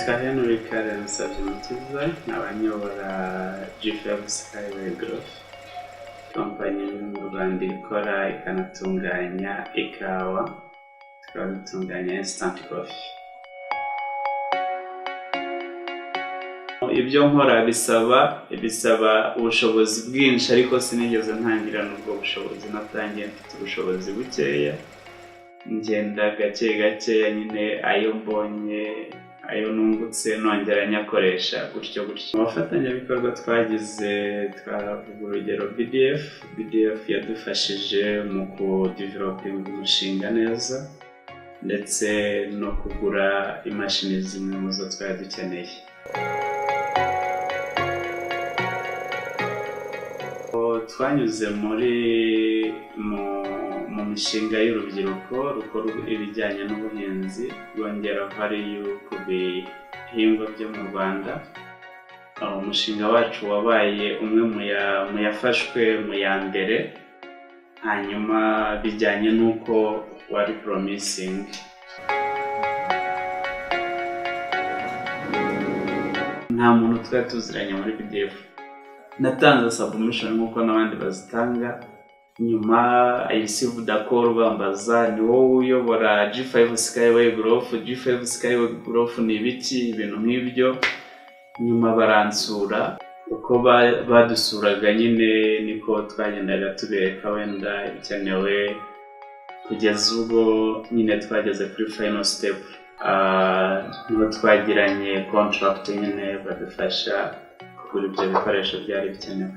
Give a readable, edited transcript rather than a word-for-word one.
Nitwa Henry Karen Nsabyemukiza, nkaba nyobora G5 Skyway Growth, kompanyi iri mu Rwanda ikora ikanatunganya ikawa, tukaba dutunganya instant coffee. Ibyo nkora bisaba ubushobozi bwinshi, ariko sinigeze ntangira n'ubwo bushobozi. Natangiye mfite ubushobozi bukeya, ngenda gake gakeya nyine, ayo mbonye, ayo nungutse, nongera nyakoresha gutyo gutyo. Mu bafatanyabikorwa twagize, twavuga urugero BDF. BDF yadufashije mu kudevelopinga umushinga neza, ndetse no kugura imashini zimwe mu zo twari dukeneye. Twanyuze mu mishinga y'urubyiruko rukora ibijyanye n'ubuhinzi, rwongera value ku bihingwa byo mu Rwanda. Umushinga wacu wabaye umwe mu yafashwe mu ya mbere, hanyuma bijyanye n'uko wari promising. Nta muntu twari tuziranye muri BDF. Natanze submission nk'uko n'abandi bazitanga. Nyuma I received a call, bambaza: "Ni wowe uyobora G5 Skyway Growth? G5 Skyway Growth ni ibiki?" Ibintu nk'ibyo. Nyuma baransura. Uko badusuraga nyine niko twagendaga tubereka wenda ibikenewe, kugeza ubwo nyine twageze kuri final step, niho twagiranye contract nyine, badufasha kugura ibyo bikoresho byari bikenewe.